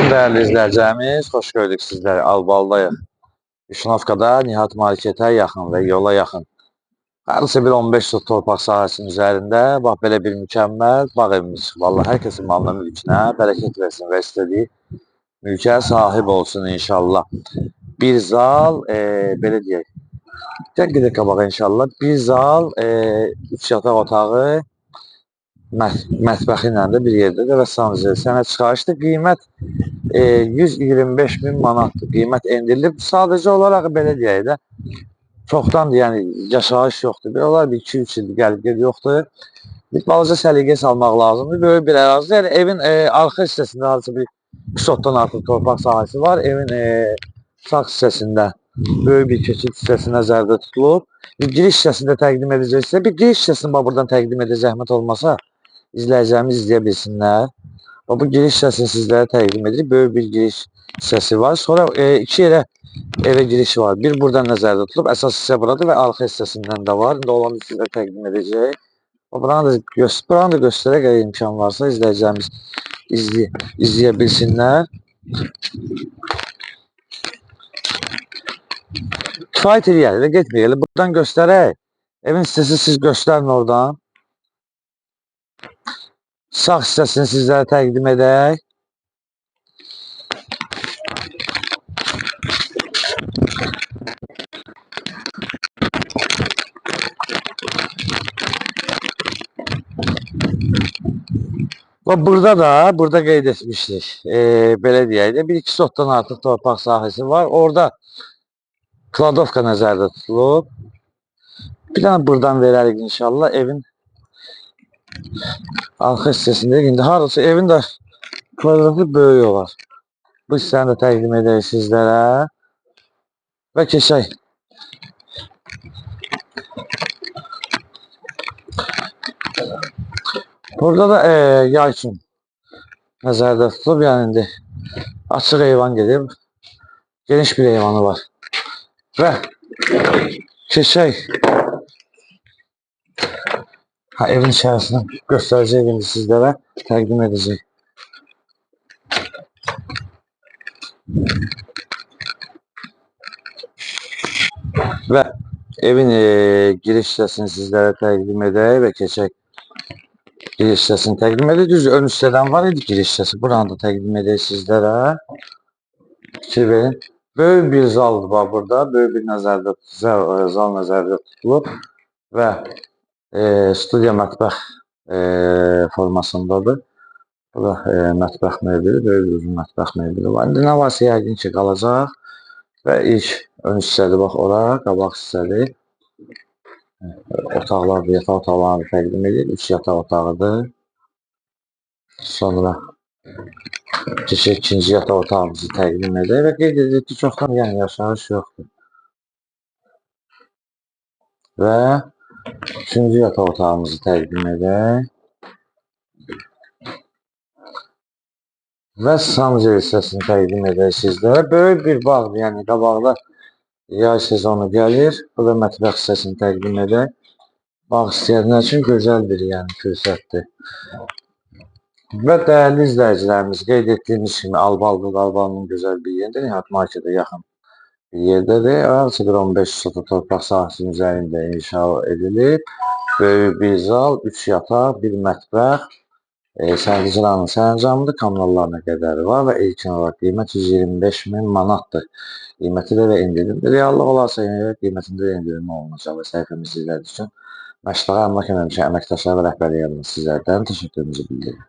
Salam dəyərli izləyicilərimiz, xoş gördük sizləri. Albaldayıq. Vişnovkada Nihat Marketə yaxın və yola yaxın. Hardasa bir 15 sot torpaq sahəsinin üzərində bax belə bir mükəmməl bağ evimiz çıxıb. Allah hər kəsin malına, mülkünə bərəkət versin və istədiyi mülkə sahib olsun inşallah. Bir zal, belə deyək. Gəl gedək qabağa inşallah. Bir zal, 3 yataq otağı, mətbəxi ilə də bir yerdə də və sanuzel. Sənəd çıxarışdır. Qiymət 125 min manatdır. Qiymət endirilib. Sadəcə olaraq belə deyək də, çoxdandır, yəni yaşayış yoxdur. Bir olar bir 2-3 ildir gəlib ged yoxdur. Bir balaca səliqə salmaq lazımdır. Böyük bir ərazi. Yəni evin arxa hissəsində hardasa bir sotdan artıq torpaq sahəsi var. Evin sağ hissəsində böyük bir keçid hissəsi nəzərdə tutulub. Bir giriş hissəsini də təqdim edəcək sizə. Bir giriş hissəsini bax buradan təqdim edəcək, zəhmət olmasa izləyicilərimiz izləyə bilsinlər. Bax, bu giriş hissəsini sizlərə təqdim edirik. Böyük bir giriş hissəsi var. Sonra iki yerə evə giriş var. Bir buradan nəzərdə tutulub. Əsas hissə buradır və arxa hissəsindən də var. İndi olanı sizlərə təqdim edəcək. Bax, buranı da göstərək, əgər imkan varsa izləyicilərimiz izləyə bilsinlər. Kifayət eləyər, elə getməyək. Elə buradan göstərək. Evin hissəsi siz göstərin oradan. Sağ hissəsini sizlərə təqdim edək. Və burada qeyd etmişdik. Belə deyək də, bir iki sotdan artıq torpaq sahəsi var. Orada kladovka nəzərdə tutulub. Bir dənə buradan verərik inşallah evin arxa hissəsində. İndi hardasa evin də kvadratı böyük olar. Bu hissəni də təqdim edək sizlərə. Və keçək. Burada da yay üçün nəzərdə tutulub. Yəni indi açıq eyvan gedib. Geniş bir eyvanı var. Və keçək. Ha, evin içərisini göstərəcək indi sizlərə, təqdim edəcək. Və evin giriş hissəsini sizlərə təqdim edək və keçək. Giriş hissəsini təqdim edək. Düz ön hissədən var idi giriş hissəsi. Buranı da təqdim edək sizlərə. Fikir verin. Böyük bir zaldır bax burada. Böyük bir zal nəzərdə tutulub və studiya mətbəx formasındadır. Bu da mətbəx mebeli, böyük bir uzun mətbəx mebeli var. İndi nə varsa yəqin ki qalacaq. Və ilk ön hissədir bax ora, qabaq hissədir. Otaqlar, yataq otaqlarını təqdim edir. 3 yataq otağıdır. Sonra keçək ikinci yataq otağımızı təqdim edək və qeyd edirik ki, çoxdan yəni yaşayış yoxdur. Və üçüncü yataq otağımızı təqdim edək. Və sanuzel hissəsini təqdim edək sizlərə. Böyük bir bağdır, yəni qabaqda yay sezonu gəlir. Bu da mətbəx hissəsini təqdim edək. Bağ istəyənlər üçün gözəl bir fürsətdir. Və dəyərli izləyicilərimiz, qeyd etdiyimiz kimi Albalıdır, Albalının gözəl bir yeridir. Nihat Marketə yaxın bir yerdədir. Hardasa bir 15 sota torpaq sahəsinin üzərində inşa edilib. Böyük bir zal, 3 yataq, bir mətbəx, sərnişinlərin sərəncamıdır, kommunallarına qədəri var və ilkin olaraq qiymət 125 min manatdır. Qiyməti də və endirimdir. Reallıq olarsa qiymətində də endirim olunacaq və səhifəmizi izlədiyiniz üçün Məşdağa Əmlak əməkdaşları və rəhbərliyi adına sizlərdən təşəkkürümüzü bildiririk.